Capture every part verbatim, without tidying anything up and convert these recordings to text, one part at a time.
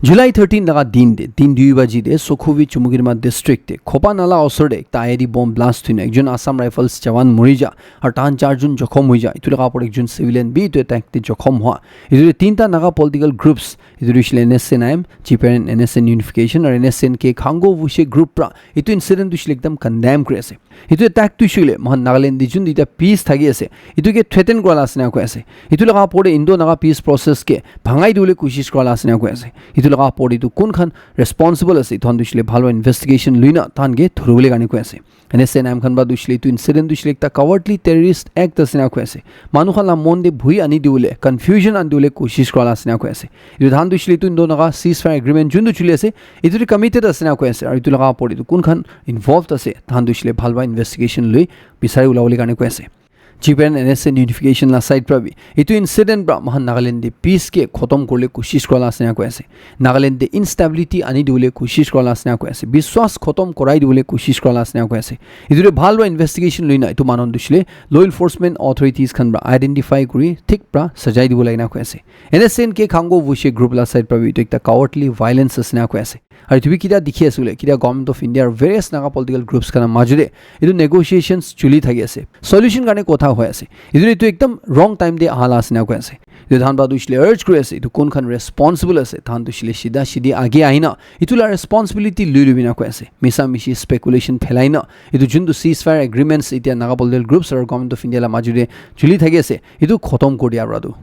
July thirteen laga din te, din dui baji te, Sokhovi Chumukirma district te, Khopa Nala osor te ekta I E D bomb blast hoina ekjon Assam Rifles jawan mori ja, aru tahan charjun jokhom hoi ja, itu laga opor ekjon civilian bi itu attack te jokhom hua. Itu te tinta Naga political groups, itu tu hoishe le N S C N I M, G P R N N S C N Unification, aru N S C N K Khango Wushe group pra, itu incident tu hoishe le ekdam condemn kuri ase. Itu attack tu hoishe le, mohan Nagaland di jun duita peace thaki ase, itu ke threaten kura la ase na koi ase. Itu laga opor te Indo Naga peace process ke bhangai dibole koshish kura la ase na koi ase. Itu laga opor te itu kun khan responsible ase, itu khan tu hoishe le bhal para investigation lui na tahan ke dhuribole karne koi ase. N S C N I M khan pra tu hoishe le itu incident tu hoishe le ekta cowardly terrorist act ase na koi ase. Manu khan la mon te bhui ani dibole, confusion ani dibole koshish kura la ase na koi ase. Itu tahan tu hoishe le itu Indo Naga ceasefire agreement jun tu chuli ase, itu tu committed ase na koi ase. Aru itu laga opor te itu kun khan involved ase, tahan tu hoishe le bhal para investigation lui bisari ulabole karne koi ase. G P R N N S C N Unification la side pra bi itu incident pra mohan Nagaland te peace ke khotom kurle koshish kura la ase na koi ase. Nagaland te instability ani dibole koshish kura la ase na koi ase. Biswas khotom korai dibole koshish kura la ase na koi ase. Itu te bhal pra investigation lui na itu manu tu hoishe le law enforcement authorities khan pra identify kuri thik pra sajai dibo lage na koi ase. N S C N K Khango Wushe group la side pra bi itu ekta cowardly violence ase na koi ase. Aru itu bi kita dikhi ase bole, kita Government of India aru various Naga political groups khan la majo te itu negotiations chuli thaki ase. Solution karne kotha hoi ase. Itu, itu ekdam wrong time te aha la ase na koi ase. Itu tahan pra tu hoishe le urge kuri ase, itu kun khan responsible ase, tahan tu hoishe le sida sidi age ahi na itu la responsibility lui lui bi na koi ase. Misa mishi speculation phelai na itu jun tu ceasefire agreements itia Naga political groups aru Government of India la majo te chuli thaki ase, itu khotom kuri dia pra tu.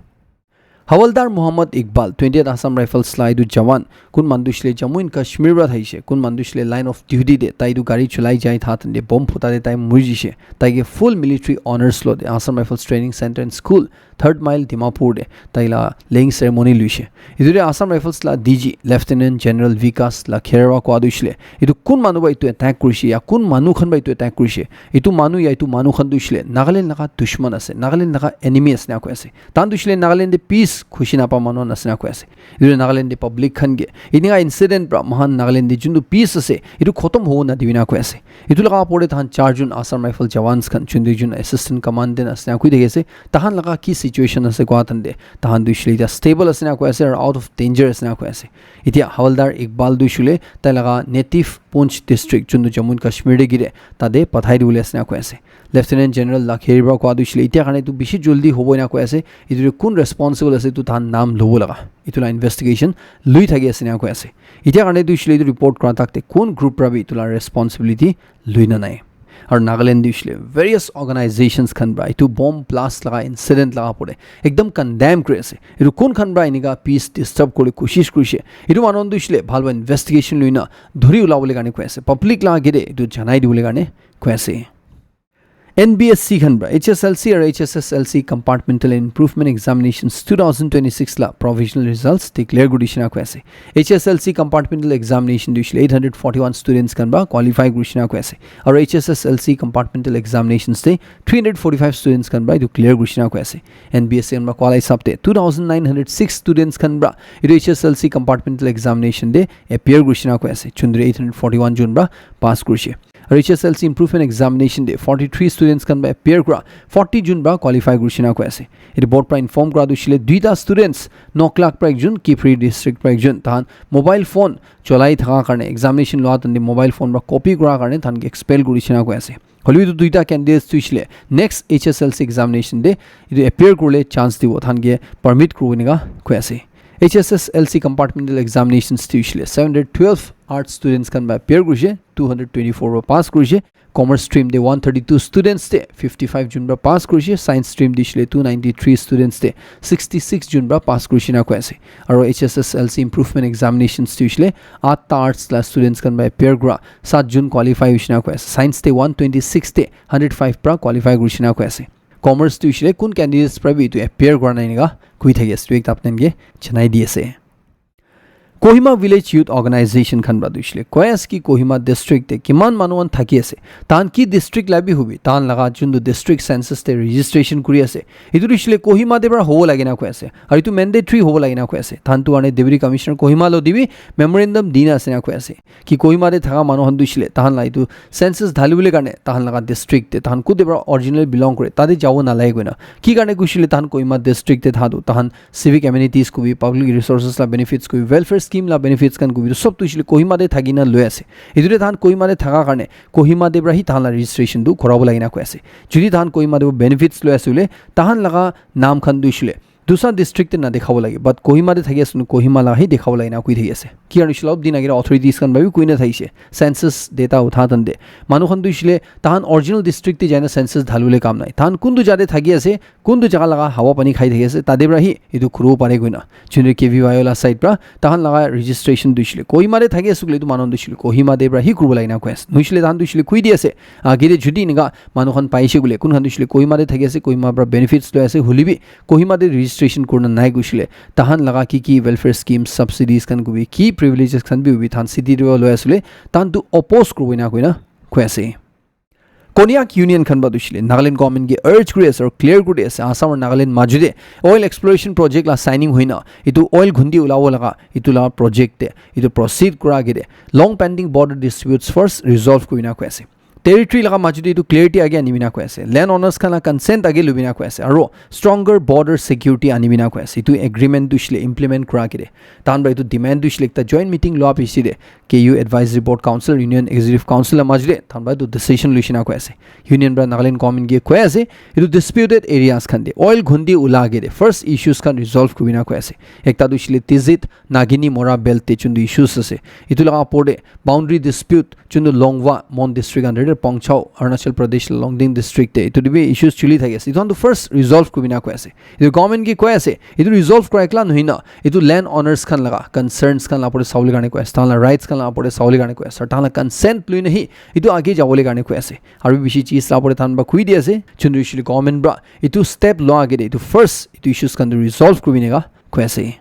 Hawaldar Muhammad Iqbal, twentieth Assam Rifles la itu jawan, kun manu tu hoishe le Jammu and Kashmir pra thaishe, kun manu tu hoishe le line of duty te, tai itu gari cholai jai tha tante bomb phuta te tai mori jishe. Tai ke full military honors lo te Assam Rifles Training Center and School, Third Mile, Dimapur te, tai la laying ceremony luishe. Itu te Assam Rifles la D G, Lieutenant General Vikas Lakherwa kowa tu hoishe le, itu kun manu pra itu attack kurishe, ya kun manu khan pra itu attack kurishe, itu manu ya itu manu khan tu hoishe le Nagaland laga dushman ase, Nagaland laga enemy ase na koi ase. Tahan tu hoishe le Nagaland te peace khushi napa manu khan ase na koi ase. Itu Nagaland te public khan ke enika incident pra mohan Nagaland te juntu peace ase, itu khotom hobo nadibi na koi ase. Itu laga opor te tahan charjun Assam Rifle jawans khan, juntu jun assistant commandant ase na koi thaki ase, tahan laga ki situation ase koa tante, tahan tu hoishe le etiya stable ase na koi ase, aru out of danger ase na koi ase. Etiya Hawaldar Iqbal tu hoishe le tai laga native Poonch district, juntu Jammu and Kashmir te gire, tate pathai dibole ase na koi ase. Lieutenant General Lakherwa kowa tu hoishe le etiya karne tu bishi jaldi hobo na koi ase. Itu te kun responsible ase, itu tahan naam lobo laga. Itu la investigation lui thaki ase na koi ase. Etiya karne tu hoishe le itu report kura thak te kun group pra bi itu la responsibility lui na nai. Aru Nagaland tu hoishe le various organizations khan pra itu bomb blast laga incident laga opor te ekdam condemn kuri ase. Itu kun khan pra enika peace disturb kuri koshish kurishe, itu manu khan tu hoishe le bhal pra investigation lui na dhuri ulabole karne koi ase. Public la age te itu janai dibole karne koi ase. N B S C khan pra H S L C aru H S S L C Compartmental Improvement Examinations two thousand twenty-six la provisional results declare kuri dishe na koi ase. H S L C Compartmental Examination tu hoishe le eight hundred forty-one students khan pra qualify kuri dishe na koi ase. Aru H S S L C Compartmental Examinations te three hundred forty-five students khan pra itu clear kuri dishe na koi ase. N B S C khan pra koa la hisab te two thousand nine hundred six students khan pra itu H S L C Compartmental Examination te appear kuri dishe na koi ase. Juntu eight hundred forty-one jun pra pass kurishe. Aru H S L C Improvement Examination te forty-three students khan pra appear kura, forty jun pra qualify kuri dishe na koi ase. Itu board pra inform kura tu hoishe le duita students, Noklak pra ekjun, Kiphire district pra ekjun, tahan mobile phone cholai thaka karne, examination loa tante mobile phone pra copy kura karne tahan ke expel kuri dishe na koi ase. Hoilebi itu duita candidates tu hoishe le next H S L C examination te itu appear kuribole chance dibo, tahan ke permit kuribo enika koi ase. H S S L C Compartmental Examinations te hoishe le seven hundred twelve arts students khan pra appear kurishe, two hundred twenty-four pra pass kurishe. Commerce stream te one thirty-two students te fifty-five jun pra pass kurishe, science stream te hoishe le two ninety-three students te sixty-six jun pra pass kurishe na koi ase. Aru H S S L C Improvement Examinations te hoishe le atta arts la students khan pra appear kura, sat jun qualify hoishe na koi ase. Science te one twenty-six te hundred five pra qualify kurishe na koi ase. Commerce tu hoishe le kun candidates pra bi itu appear kura nai enika koi thaki ase, itu ekta apni khan ke janai di ase. Kohima Village Youth Organization khan pra tu hoishe le koi ase ki Kohima district te kiman manu khan thaki ase, tahan ki district la bi hobi, tahan laga juntu district census te registration kuri ase, itu tu hoishe le Kohima te pra hobo lage na koi ase, aru itu mandatory hobo lage na koi ase. Tahan tu karne Deputy Commissioner Kohima lo te bi memorandum di na ase na koi ase ki Kohima te thaka manu khan tu hoishe le tahan la itu census dhalibole karne tahan laga district te tahan kute pra originally belong kore, tate jabo nalage koina. Ki karne koishe le tahan Kohima district te tha tu, tahan civic amenities kobi, public resources la benefits kobi, welfare scheme la benefits khan kubi sob tu hoishe le Kohima te thaki na loi ase. Etu te tahan Kohima te thaka karne Kohima te pra hi tahan la registration tu korabo lage na koi ase. Jodi tahan Kohima te benefits loi ase hoile tahan laga naam khan tu hoishe le dusra district te na dekhabo lage, but Kohima te thaki ase, Kohima la hi dekhabo lage na koi thaki ase. Ki hoishe le olop din age authorities khan pra bi koi na thakishe, census data utha tan te manu khan tu hoishe le tahan original district te jai na census dhalibole kam nai. Tahan kuntu jaga te thaki ase, kuntu jaga laga hawa pani khai thaki ase, tate pra hi etu kuribo pare koi na. Junior K V Y O la side pra tahan laga registration tu hoishe le Kohima te thaki ase koile etu manu tu hoishe le Kohima te pra hi kuribo lage na koi ase. Nohoishe le tahan tu hoishe le koi di ase, age te jodi enika manu khan paishe koile, kun khan tu hoishe le Kohima te thaki ase, Kohima pra benefits loi ase, hoile bi Kohima te registration kurina nai koishe le, tahan laga ki ki welfare schemes, subsidies khan kubi, ki privileges khan bi ubi tahan city te loi ase le, tahan tu oppose kuribo ena koina koi ase. Konyak Union khan pra tu hoishe le Nagaland government ke urge kuri ase aru clear kuri ase, Assam aru Nagaland majo te oil exploration project la signing hoina etu oil ghundi ulabo laga etu la project te etu proceed kura age te long pending border disputes first resolve kurina koi ase. Territory laga majo te etu clarity age anibina koi ase. Land owners khan la consent age lubina koi ase. Aru stronger border security anibina koi ase. Etu agreement tu hoishe le implement kura age te tahan pra etu demand tu hoishe le ekta joint meeting lua piche te K U Advisory Board Council, Union Executive Council la majo te tahan pra etu decision loishe na koi ase. Union pra Nagaland government ke koi ase, etu disputed areas khan te oil ghundi ula age te first issues khan resolve kurina koi ase. Ekta tu hoishe le Tizit, Nagini Mora belt te chuntu issues ase. Etu laga opor te boundary dispute chuntu Longwa, Mon district under te Pongchao, Arunachal Pradesh Longding district te etu te bi issues chuli thaki ase. Etu khan tu first resolve kurina koi ase. Etu government ke koi ase, etu resolve kura ekla nohoi na, etu land owners khan laga concerns khan la opor te sabole karne koi ase, tahan la rights khan la opor te sabole karne koi ase, aru tahan la consent loi na hi etu age jabole karne koi ase. Aru bishi cheez la opor te tahan pra koi di ase, chuntu hoishe le government pra etu step lua age te etu first etu issues khan tu resolve kuribi ena koi ase.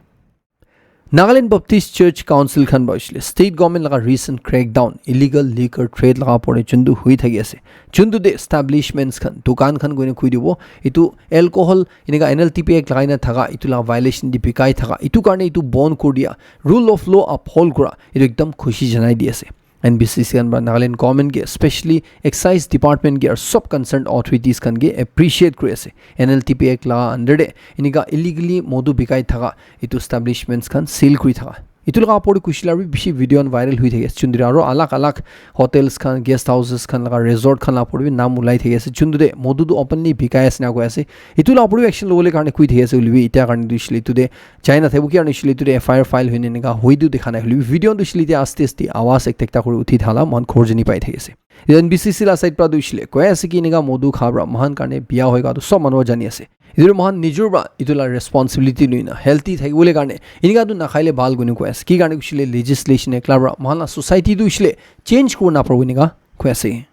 Nagaland Baptist Church Council khan pra hoishe le state government laga recent crackdown illegal liquor trade laga opor te chuntu hui thaki ase, chuntu te establishments khan dukan khan koina khui dibo, etu alcohol enika N L T P Act lagai na thaka etu laga violation te bikai thaka etu karne etu bon kuri dia, rule of law uphold kura etu ekdam khushi janai di ase. N B C C khan pra Nagaland government ke specially excise department ke aru sob concerned authorities khan ke appreciate kuri ase. N L T P Act laga under te enika illegally modu bikai thaka etu establishments khan seal kuri thaka. Etu laga opor te kuishe le aru bishi video khan viral hoi thaki ase. Chuntu te aru alag alag hotels khan, guest houses khan laga resort khan laga opor te bi naam ulai thaki ase. Chuntu te modu tu openly bikai ase na koi ase. Etu laga opor te bi action lobole karne koi thaki ase hoile bi etia karne tu hoishe le etu te jai na thakibo, ki karne hoishe le etu te F I R file hoina enika hoi tu dekha nai hoile bi video tu hoishe le etia aste aste awaz ekta ekta kuri uthi thala moikhan khor jani pai thaki ase. N B C C la side pra tu hoishe le koi ase ki enika modu kha pra moikhan karne biya hoi ga tu sob manu jani ase. Etu tu moikhan nijor pra etu la responsibility loi na healthy thakibole karne enika tu nakhaile bhal koina koi ase. Ki karne hoishe le legislation ekla pra moikhan la society tu hoishe le change kuri na paribo enika koi ase.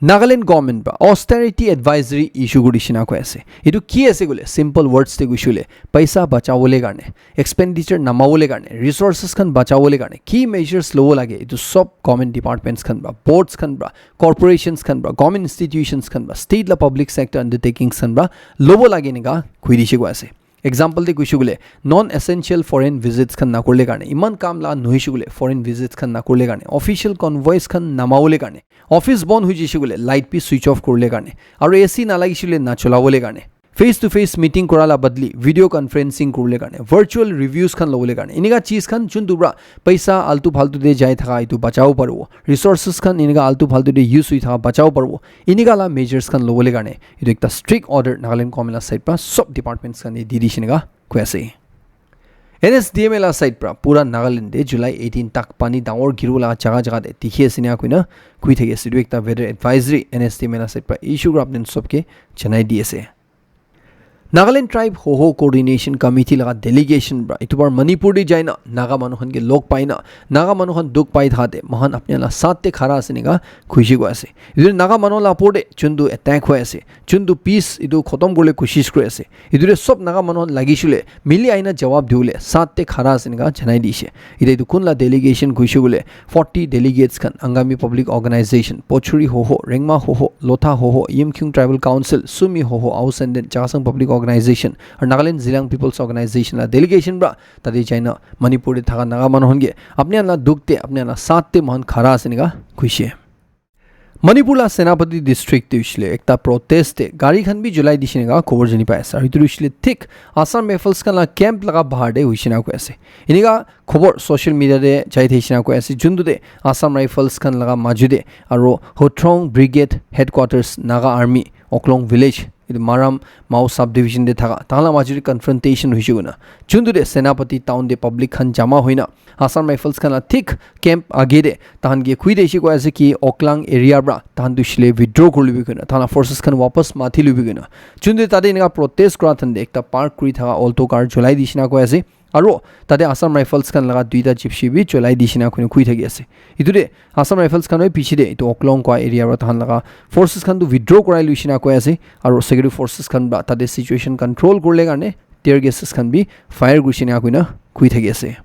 Nagaland government pra austerity advisory issue kuri dishina koi ase. Etu ki ase koile simple words te koishe koile paisa bachabole karne, expenditure namabole karne, resources khan bachabole karne ki measures lobo lage etu sob government departments khan pra, boards khan pra, corporations khan pra, government institutions khan pra, state la public sector undertakings khan pra lobo lage enika koi dishe koi ase. Example te koishe koile non essential foreign visits khan nakurile karne, iman kam la nohoishe koile foreign visits khan nakurile karne, official convoys khan namabole karne, office bon hoi jaishe koile light bi switch off kurile karne, aru A C nalagishe koile nacholabole karne, face to face meeting kura la badli video conferencing kurile karne, virtual reviews khan lobole karne, enika cheez khan chuntu pra paisa altu faltu te jai thaka etu bachabo paribo, resources khan enika altu faltu te use hoi thaka bachabo paribo, enika la measures khan lobole karne etu ekta strict order Nagaland government la side pra sob departments khan ke di dishe enika koi ase. N S D M A la side pra pura Nagaland te July eighteen tak pani dangor giribo laga jaga jaga te dikhi ase ena koina koi thaki ase. Etu ekta weather advisory N S D M A la side pra issue kura apni khan sob ke janai di ase. Nagaland Tribe Hoho Coordination Committee laga delegation pra etu bar Manipur te jai na Naga manu khan ke log pai na Naga manu khan dukh pai thaka te moikhan apni khan la saath te khara ase enika khushi koi ase. Etu Naga manu la opor te chuntu attack hoi ase, chuntu peace etu khotom kuribole koshish kuri ase. Etu te sob Naga manu khan lagi shile mili aina jawab dibole saath te khara ase enika janai dishe. Etu etu kun la delegation koishe koile forty delegates khan Angami Public Organization, Pochuri Hoho, Rengma Hoho, Lotha Hoho, Yimkhiung Tribal Council, Sumi Hoho, Ausenden, Chakhesang Public Organization, aru Nagaland Zeliang People's Organization la delegation pra tate jai na Manipur te thaka Naga manu khan ke apni khan la dukh te, apni khan la saath te moikhan khara ase enika koishe. Manipur la Senapati district te hoishe le ekta protest te gari khan bi julai dishe neka khobor jani pai ase. Aru etu hoishe le thik Assam Rifles khan la camp laga bahar te hoishe na koi ase. Enika khobor social media te jai thaishe na koi ase. Juntu te Assam Rifles khan laga maju te aru Hothrong Brigade Headquarters Naga Army Oklong Village, etu Maram Mao Subdivision te thaka, tahan la maju te confrontation hoishe koina. Juntu te Senapati town te public khan jama hoina, Assam Rifles khan la thik camp age te tahan ke khui de ishi koi ase ki Oklang area pra tahan tu shile withdraw kuri lubi koina, tahan la forces khan wapas mathi lubi koina. Juntu te tate enika protest kura than te ekta park kuri thaka alto car julai di shina koi ase. Aro tate Assam Rifles khan laga duita gypsy bi cholai di shina koi khui thaki ase. Itu de Assam Rifles khan oi piche de itu Oklong kwa area ra tahan laga forces khan tu withdraw korai lui shina koi ase. Aro security forces khan ba tate situation control kurle karne tear gases khan bi fire kuri shina koina khui thaki ase.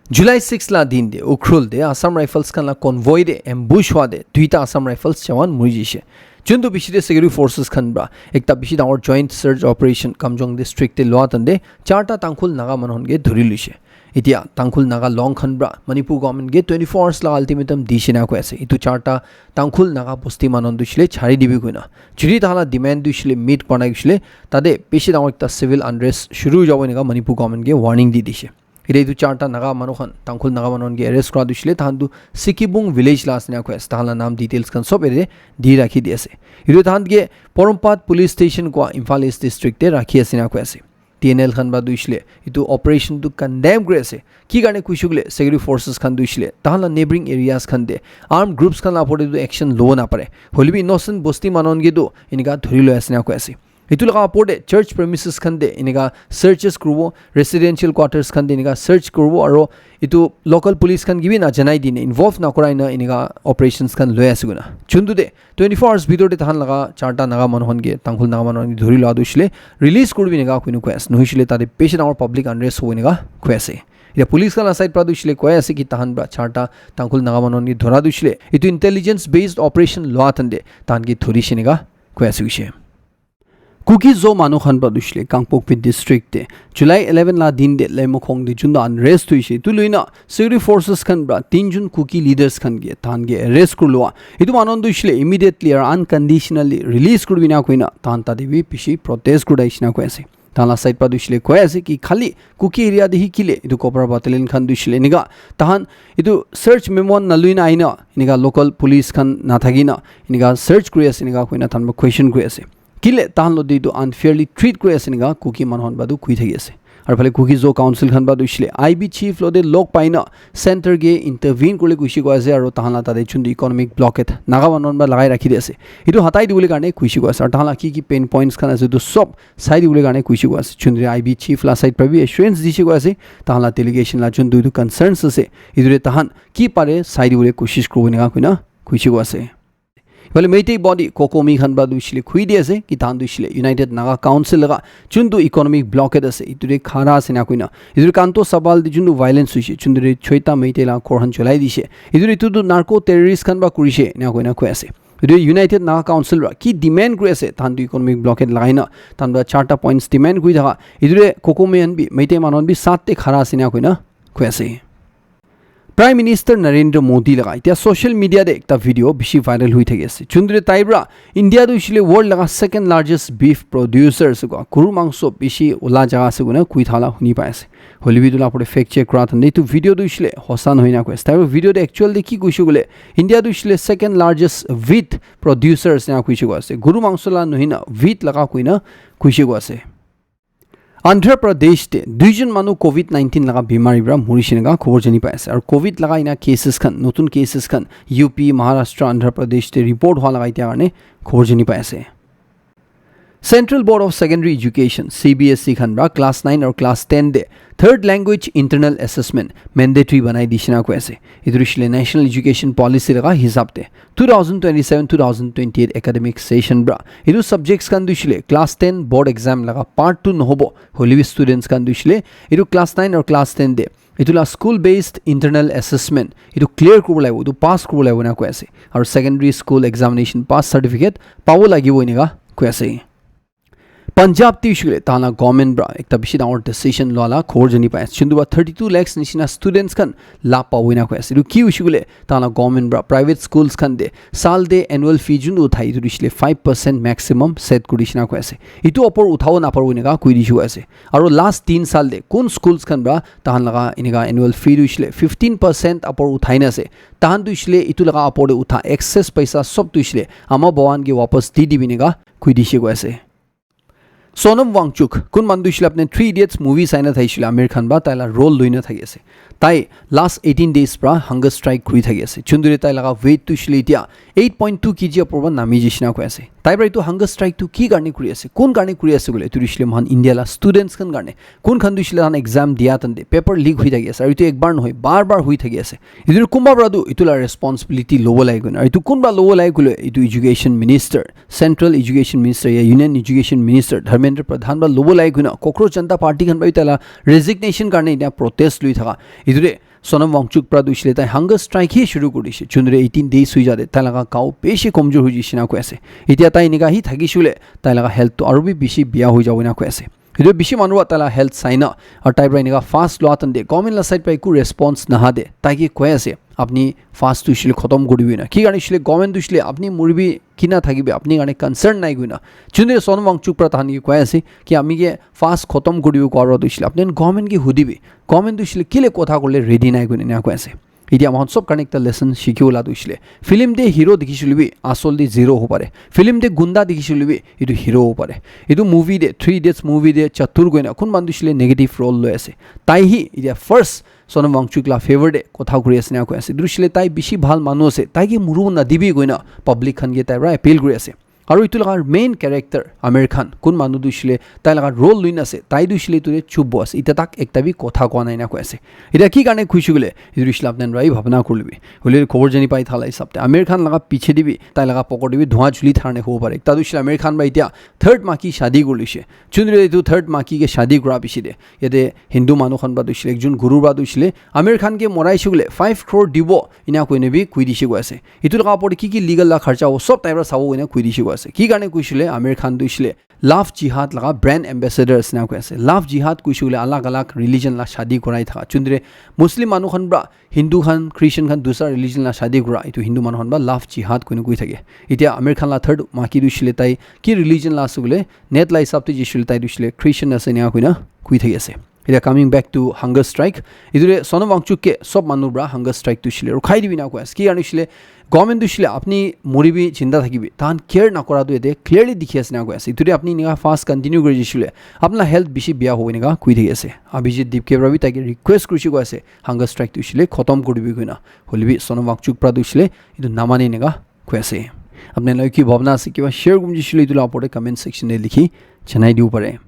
July six la din de Ukhrul de Assam Rifles khan la convoy de ambush hwa de duita Assam Rifles jawan muri jishe. Juntu bishi de security forces khan pra ekta bishi dangor joint search operation Kamjong district te lua tande charta Tangkhul Naga manu khan ke dhuri luishe. Etia Tangkhul Naga Long khan pra Manipur government ke twenty-four hours la ultimatum di shina koi ase. Itu charta Tangkhul Naga bosti manu khan tu shile chari dibi koina. Judi tahala demand tu shile meet kora nai shile tade bishi dangor ekta civil unrest shuru jabo enika Manipur government ke warning di dishe. Ite itu charta Naga manu khan, Tangkhul Naga manu khan ke arrest kura tu shile, tahan tu Sikibung village la asina koi ase, tahan la naam details khan sob ite di rakhi di ase. Itu tahan ke Porompat Police Station kwa Imphal East District te rakhi asina koi ase. T N L khan ba tu shile, itu operation tu condemn kuri ase. Ki karne kuishu kule, security forces khan tu shile, tahan la neighboring areas khan te, armed groups khan la apor te tu action lo na pare. Hoilebi innocent bosti manu khan ke tu, enika dhuri loi asina koi ase. Itu laga apor te church premises khan te enika searches kuribo, residential quarters khan te enika search kuribo, aro itu local police khan ke bi na janai dine involve na korai na enika operations khan loi ase koina. Juntu te twenty-four hours bhitor te tahan laga charta Naga manu khan ke, Tangkhul Naga manu khan ke dhuri loa tu shile release kuribi enika koina koi ase. Nohoi shile tate bishi dangor public unrest hobo enika koi ase. Etia police khan la side pra tu shile koi ase ki tahan pra charta Tangkhul Naga manu khan ke dhura tu shile itu intelligence based operation loa than te tahan ke dhuri she enika koi ase koishe. Kuki Zo manu khan pra tu shile Kangpokpi district te July eleven la din te Lemokhong te juntu unrest hoishe. Itu luina security forces khan pra tinjun Kuki leaders khan ke tahan ke arrest kurlua. Itu manu tu shile immediately aro unconditionally release kuribina koina tahan tate bi bishi protest kurdai shina koi ase. Tahan la side pra tu shile koi ase ki khali Kuki area te hi kile itu Cobra Battalion khan tu shile enika tahan itu search memo naluina aina enika local police khan nathakina enika search kuri ase enika koina tahan pra question kuri ase. Kile tahan lo de etu unfairly treat kuri ase enika Kuki manu khan pra tu koi thaki ase. Aro phale Kuki Zo Council khan pra tu shile I B chief lo de log paina center ke intervene kurle kuishi koi ase aro tahan la tate juntu economic blockade Naga manu khan pra lagai rakhi de ase. Etu hatai dibole karne kuishi koi ase. Aro tahan la ki ki pain points khan ase etu sob sai dibole karne kuishi koi ase. Juntu I B chief la side pra bi assurance dishi koi ase. Tahan la delegation la juntu etu concerns ase. Etu de tahan ki pare sai dibole koshish kuribo enika koina kuishi koi ase. Iphale Meitei body Kokomi khan pra tu shile khui di ase ki tahan tu shile United Naga Council laga juntu economic blockade ase itu te khara ase na koina itu te Kanto Sabal te juntu violence hoishe juntu te choita Meitei laga ghor khan cholai dishe itu te itu tu narco terrorist khan pra kurishe na koina koi ase. Itu United Naga Council pra ki demand kuri ase tahan tu economic blockade lagai na tahan pra charta points demand kuri thaka itu te Kokomi khan bi Meitei manu khan bi sat te khara ase na koina koi ase. Prime Minister Narendra Modi laga etia social media te ekta video bishi viral hui thaki ase. Juntu te tai pra India tu shile world laga second largest beef producer ase kwa. Guru mangso bishi ula jaga ase koina koi thala huni pai ase. Hoilebi itu la pore fact check kura thande itu video tu shile hosa nohoi na koi ase. Tai pra video te actual te ki kuishe kule India tu shile second largest wheat producer ase na kuishe koi ase. Guru mangso la nohoi na wheat laga koina kuishe koi ase. Andhra Pradesh te duijon manu covid nineteen laga bimari pra muri shina khobor jani pai ase. Aru covid laga ina cases khan, notun cases khan U P, Maharashtra, Andhra Pradesh te report hwa laga etia karne khobor jani pai ase. Central Board of Secondary Education, C B S E khan pra class nine aru class ten te third language internal assessment mandatory banai di shina koi ase. Itu hoishe le National Education Policy laga hisab te two thousand twenty-seven two thousand twenty-eight academic session pra itu subjects khan tu hoishe le class ten board exam laga part two nohobo, hoilebi students khan tu hoishe le itu class nine aru class ten te itu la school based internal assessment itu clear kuribo lagibo, itu pass kuribo lagibo na koi ase. Aru secondary school examination pass certificate pabo lagibo enika koi ase. Punjab te hoishe koile tahan la government pra ekta bishi dangor decision lua la khobor jani pai ase. Juntu pra thirty two lakhs nishina students khan la pabo ena koi ase. Etu ki hoishe koile tahan la government pra private schools khan te sal te annual fee juntu uthai etu hoishe koile five percent maximum set kuri dishina koi ase. Etu opor uthabo naparibo eneka koi dishe koi ase. Aro last tin sal te kun schools khan pra tahan laga eneka annual fee tu hoishe koile fifteen percent opor uthai na ase. Tahan tu hoishe koile etu laga opor te utha excess paisa sob tu hoishe koile ama baban ke wapas di dibi eneka koi dishe koi ase. Sonam Wangchuk, kun manu tu hoishe koile apni Three Idiots movie saina thakishe koile Aamir Khan pra tai la role loina thaki ase. Tai last eighteen days pra hunger strike kuri thaki ase. Juntu te tai laga weight tu hoishe koile etia eight point two K G opor pra nami jai shina koi ase. Tai pra etu hunger strike tu ki karne kuri ase? Kun karne kuri ase koile? Etu hoishe koile mohan India la students khan karne. Kun khan tu hoishe koile tahan exam dia tante paper leak hoi thaki ase. Aru etu ekbar nohoi, bar bar hoi thaki ase. Etu kunba pra tu etu la responsibility lobo lage koina. Aru etu kunba lobo lage koile etu education minister, central education minister ya union education minister Dharmendra Pradhan pra lobo lage koina Cockroach Janta Party khan pra bi tai la resignation karne etia protest lui thaka. Etu te Sonam Wangchuk pra tu hoishe koile tai hunger strike hi shuru kuri dishe. Juntu te eighteen days hoi jate tai laga gao bishi komjor hoi jai shina koi ase. Etia tai eneka hi thakishe koile tai laga health tu aru bi bishi biya hoi jabo ena koi ase. Etu bishi manu pra tai la health saina aru tai pra eneka fast lua tante government la side pra eku response naha te tai ke koi ase apni fast tu hoishe koile khotom kuri dibi na. Ki karne hoishe koile government tu hoishe koile apni muribi kina thakibi apni karne concern nai koina. Juntu te Sonam Wangchuk pra tahan ke koi ase ki ami ke fast khotom kuri dibi koa pra tu hoishe koile apni government ke hudibi. Government tu hoishe koile kile kotha kole ready nai koina ena koi ase. Etia mohan sob karne ekta lesson shikhibo la tu hoishe koile film te hero dikhishe koile bi asol te zero hobo pare. Film te gunda dikhishe koile bi etu hero hobo pare. Etu movie te Three Idiots movie te Chatur koina kun manu tu hoishe koile negative role loi ase. Tai hi etia first Sonam Wangchuk la favor te kotha kuri ase ena koi ase. Etu hoishe koile tai bishi bhal manu ase. Tai ke muribo nadibi koina public khan ke tai pra appeal kuri ase. Aru etu laga main character Aamir Khan kun manu tu hoishe koile tai laga role loina ase. Tai tu hoishe koile etu te chup bo ase. Etia tak ekta bi kotha koa nai ena koi ase. Etia ki karne koi she koile etu hoishe koile apni khan pra hi bhabna kuri lobi. Hoile khobor jani pai thala hisab te Aamir Khan laga piche te bi tai laga pocket te bi dhua chuli thar ne hobo pare. Ekta tu hoishe koile Aamir Khan pra etia third maki shadi kuri lishe. Juntu te etu third maki ke shadi kura piche te yate Hindu manu khan pra tu hoishe koile ekjon guru pra tu hoishe koile Aamir Khan ke morai she koile five crore dibo ena koina bi koi dishe koi ase. Etu laga opor te ki ki legal la kharcha hobo sob tai pra sabo koina koi dishe koi ase. Ki karne koi she koile Aamir Khan tu hoishe koile Love Jihad laga brand ambassador ase ena koi ase. Love Jihad koi she koile alag alag religion la shadi korai thaka. Juntu te Muslim manu khan pra Hindu khan, Christian khan, dusra religion la shadi kura etu Hindu manu khan pra Love Jihad koina koi thake. Etia Aamir Khan la third maki tu hoishe koile tai ki religion la ase koile net la hisab te jaishe koile tai tu hoishe koile Christian ase ena koina koi thaki ase. Etia coming back to hunger strike, etu te Sonam Wangchuk ke sob manu pra hunger strike tu hoishe koile rukhai dibi ena koi ase. Ki karne hoishe koile government tu hoishe koile apni muribi jinda thakibi tahan care nakora tu yate clearly dikhi ase ena koi ase. Etu te apni eneka fast continue kuri jaishe koile apni la health bishi biya hobo eneka koi thaki ase. Abhijit Dipke pra bi tai ke request kurishe koi ase hunger strike tu hoishe koile khotom kuri dibi koina. Hoile bi Sonam Wangchuk pra tu hoishe koile etu namane eneka koi ase. Apni khan la ki bhabna ase kiba share kurim jaishe koile etu la opor te comment section te likhi janai dibo pare.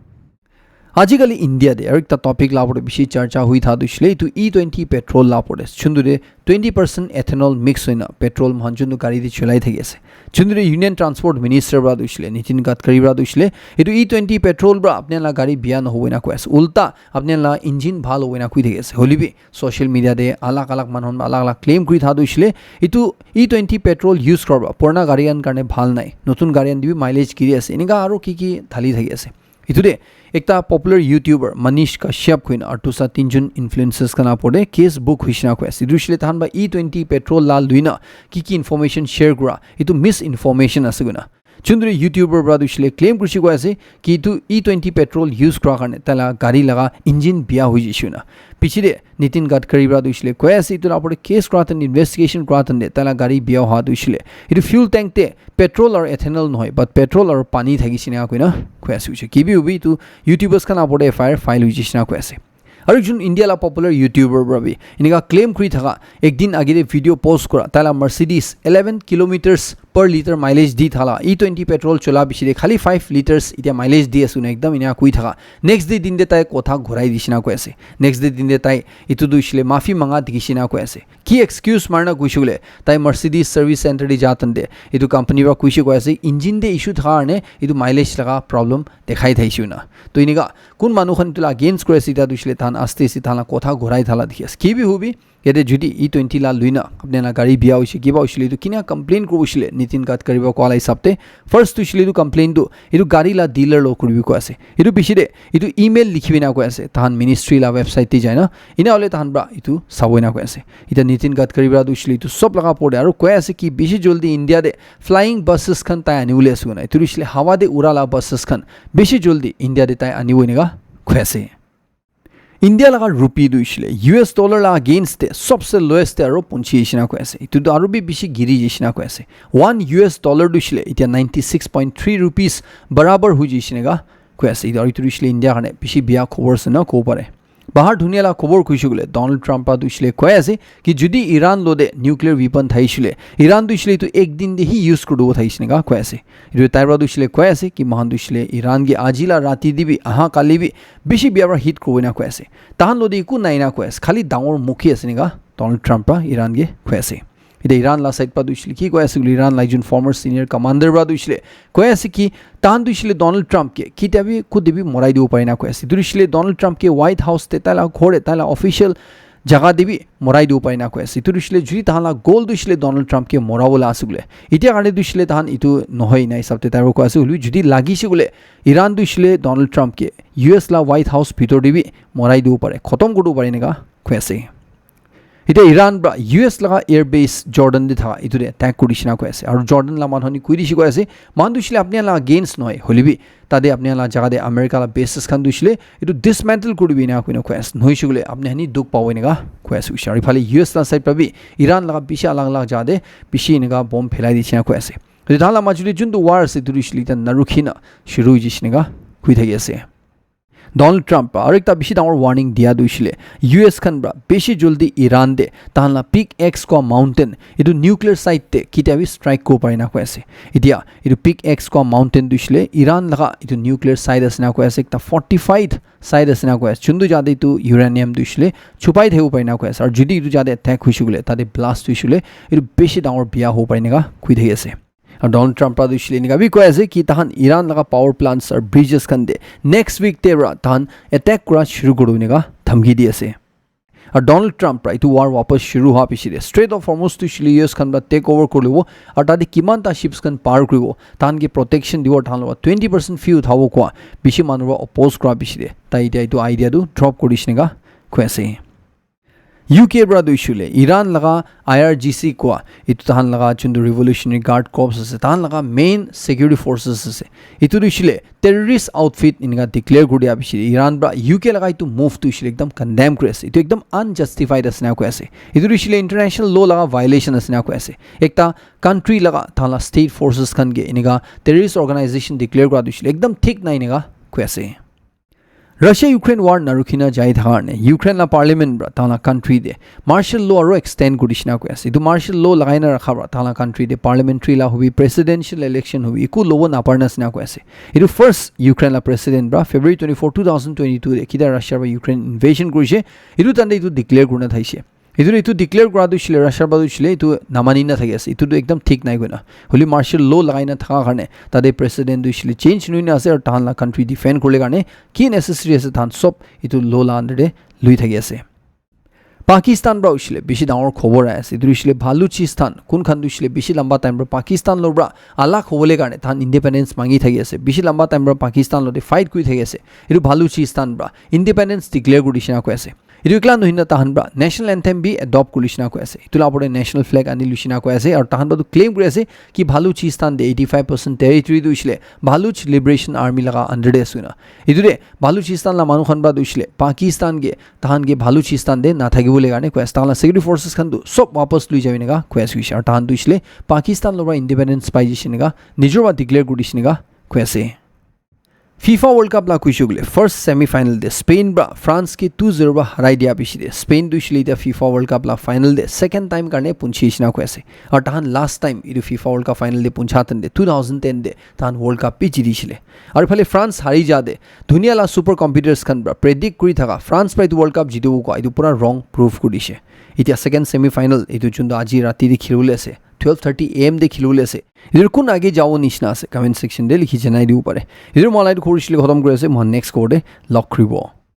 Ajikali India te aru ekta topic la opor te bishi charcha hoi tha tu hoishe koile etu E twenty petrol la opor te. Juntu te twenty percent ethanol mix hoina petrol mohan juntu gari te cholai thaki ase. Juntu te Union Transport Minister pra tu hoishe koile Nitin Gadkari pra tu hoishe koile etu E twenty petrol pra apni khan la gari biya nahobo ena koi ase. Ulta apni khan la engine bhal hobo ena koi thaki ase. Hoile bi social media te alag alag manu khan alag alag claim kuri tha tu hoishe koile etu E twenty petrol use kura pra purana gari khan karne bhal nai. Notun gari khan te bi mileage giri ase. Eneka aru ki ki dhali thaki ase. Etu te ekta popular YouTuber Manish Kashyap koina aru dusra tinjon influencers khan opor te case book hoishe na koi ase. Etu hoishe le tahan para E twenty petrol la luina ki ki information share kura, etu misinformation ase koina. Juntu te YouTuber para tu hoishe le claim kurishe koi ase ki etu E twenty petrol use kura karne taila gari laga engine biya hoi jaise koina. Piche te Nitin Gadkari para tu hoishe le koi ase, etu la opor te case kura tan, investigation kura tan te taila gari biya hoa tu hoishe le etu fuel tank te petrol aru ethanol nohoi, but petrol aru pani thakishe na koina koi ase hoishe. Kibi hobi etu YouTubers khan la opor te F I R file hoi jaise na koi ase. Aru ekjon India la popular YouTuber para bi enika claim kuri thaka, ek din age te video post kura, taila Mercedes eleven kilometers per litre mileage di thala, E twenty petrol chola piche te khali five litres itya mileage di ase koina ekdam ena koi thaka. Next day din te tai kotha ghurai dishe na koi ase. Next day din te tai etu tu hoishe le mafi manga dikhishe na koi ase. Ki excuse marina koishe koile, tai Mercedes service center te ja tan te etu company para koishe koi ase, engine te issue thaka karne etu mileage laga problem dekhai thaishe koina. To enika kun manu khan etu la against kuri ase, etia tu hoishe le tahan aste aste tahan la kotha ghurai thala dikhi ase. Kibi hobi, Yate jodi E twenty la luina apni la gari bia hoise, kiba hoisile etu kina complain kuribo hoisile, Nitin Gadkari ba koa la hisab te first tu hoisile etu complain tu etu gari la dealer lo kuribi koi ase. Etu bishi de etu email likhi bina koi ase, tahan ministry la website te jaina, ina hole tahan pra etu sabo ina koi ase. Ita Nitin Gadkari pra tu hoisile etu sob laga por de aru koi ase ki bishi joldi India de flying buses khan tai ani bole ase koi na. Etu hoisile hawa de ura la buses khan bishi joldi India de tai ani bo enika koi ase. India laga rupee tu hoisile U S dollar la against te sobse lowest te aru punchi jisina koi ase. Etu tu aru bi bishi giri jisina koi ase. One U S dollar tu hoisile itia ninety six point three rupees barabar hui jisina ka koi ase. Etu aru etu tu hoisile India karne bishi bia khobor ase na kobo pare. Bahar dunia la khobor koi shey koile Donald Trump pra tu hoisile koi ase ki jodi Iran lo de nuclear weapon thai shey koile Iran tu hoisile etu ek din de hi use kuri dibo thai jisina ka koi ase. Etu tai pra tu hoisile koi ase ki moikhan tu hoisile Iran ke aji la rati de bi aha kali bi bishi bia pra hit kuribo ena koi ase. Tahan lo de eku nai na koi ase. Khali dangor mukhi ase ena Donald Trump pra Iran ke koi ase. Ite Iran la side pra tu hoisile ki koi ase koile Iran la ekjon former senior commander pra tu hoisile koi ase ki tahan tu hoisile Donald Trump ke kitia bi khud de bi morai dibo pare na koi ase. Tu hoisile Donald Trump ke White House te tai la ghor te tai la official jaga de bi morai dibo pare na koi ase. Etu hoisile jodi tahan la goal tu hoisile Donald Trump ke mora bola ase koile. Itia karne tu hoisile tahan etu nohoi na hisab te tai koi ase. Hoile jodi lagi se koile Iran tu hoisile Donald Trump ke U S la White House bhitor de bi morai dibo pare, khotom kuri dibo pare enika koi ase. Ite Iran pra U S laga air base Jordan de thaka etu de attack kuri dishina koi ase. Aru Jordan la manu khan koi dishi koi ase, manu tu hoisile apni la against nohoi, hoile bi tate apni la jaga de America la bases khan tu hoisile etu dismantle kuri dibi ena koi na koi ase. Nohoi shey koile apni khan dukh pabo enika koi ase hoishe. Aru iphale U S la side pra bi Iran laga bishi alag alag jaga de bishi enika bomb phelai dishina koi ase. Etu tahan la majo de juntu war ase etu tu hoisile ekta narukhi na shuru hoi jishe enika koi thaki ase. Donald Trump pra aru ekta bishi dangor warning dia tu hoisile U S khan pra bishi joldi Iran de tahan la Peak X koa mountain etu nuclear site te kitia bi strike kuribo pare na koi ase. Itia etu Peak X koa mountain tu hoisile Iran laga etu nuclear site ase na koi ase, ekta fortified site ase na koi ase. Juntu jaga de etu uranium tu hoisile chupai thakibo pare na koi ase. Aru jodi etu jaga de attack hoishe koile tate blast hoishe koile etu bishi dangor bia hobo pare enika koi thaki ase. Aru Donald Trump pra tu hoisile enika bi koi ase ki tahan Iran laga power plants aru bridges khan de next week te pra tahan attack kura shuru kuri dibo enika dhamki di ase. Aru Donald Trump pra etu war wapas shuru hua piche de Strait of Hormuz tu hoisile U S khan pra take over kuri libo aru tate kiman ta ships khan par kuribo tahan ke protection dibo tahan logot twenty percent fee uthabo koa bishi manu pra oppose kura piche de tai itia etu idea tu drop kuri dishi enika koi ase. U K pra tu hoishe koile Iran laga I R G C koa etu tahan laga juntu Revolutionary Guard Corps ase, tahan laga main security forces ase, etu tu hoishe koile terrorist outfit enika declare kuri dia piche de Iran pra U K laga etu move tu hoishe koile ekdam condemn kuri ase. Etu ekdam unjustified ase na koi ase. Etu tu hoishe koile international law laga violation ase na koi ase. Ekta country laga tahan la state forces khan ke enika terrorist organization declare kura tu hoishe koile ekdam thik nai enika koi ase. Russia Ukraine war narukhi na jai thaka karne Ukraine la parliament pra tahan la country de martial law aru extend kuri dishina koi ase. Etu martial law lagai na rakha pra tahan la country de parliamentary la hobi, presidential election hobi, eku lobo napare na ase na koi ase. Etu first Ukraine la president pra February twenty-four, two thousand twenty-two de kitia Russia pra Ukraine invasion kurishe, etu time de etu declare kurina thaishe. Etu, etu declare kura tu hoishe koile Russia pra tu hoishe koile etu namani na thaki ase. Etu tu ekdam thik nai koina. Hoile martial law lagai na thaka karne tate president tu hoishe koile change nui na ase aru tahan la country defend kuribole karne ki necessary ase tahan sob etu law la under de lui thaki ase. Pakistan pra hoishe koile bishi dangor khobor ahi ase. Etu hoishe koile Baluchistan, kun khan tu hoishe koile bishi lamba time pra Pakistan lo pra alag hobole karne tahan independence mangi thaki ase. Bishi lamba time pra Pakistan lo de fight kuri thaki ase. Etu Baluchistan pra independence declare kuri dishina koi ase. Etu ekla nohoi na tahan pra national anthem bi adopt kuri lishina koi ase. Etu la opor te national flag ani lishina koi ase aru tahan pra tu claim kuri ase ki Baluchistan de eighty five percent territory tu hoishe koile Baluch Liberation Army laga under de ase koina. Etu de Baluchistan la manu khan pra tu hoishe koile Pakistan ke tahan ke Baluchistan de nathaki bole karne koi ase. Tahan la security forces khan tu sob wapas lui jabo enika koi ase hoishe. Aru tahan tu hoishe koile Pakistan lo pra independence pai jishe enika nijor pra declare kuri dishe enika koi ase. FIFA World Cup la koi shey koile first semi final de Spain pra France ke two zero pra harai dia piche de Spain tu hoishe koile etia FIFA World Cup la final de second time karne punchi dishina koi ase. Aru tahan last time etu FIFA World Cup final de puncha time de two thousand ten de tahan World Cup bi jiti shey koile. Aru iphale France hari ja de dunia la super computers khan pra predict kuri thaka France pra etu World Cup jitibo koa etu pura wrong proof kuri dishe. Etia second semi final etu juntu aji rati de khilibole ase, twelve thirty A M de khilibole ase. Etu kun age jabo nishina ase comment section de likhi janai dibo pare. Etu moi la etu khobor hoishe koile khotom kuri ase, moi next khobor de log kuribo.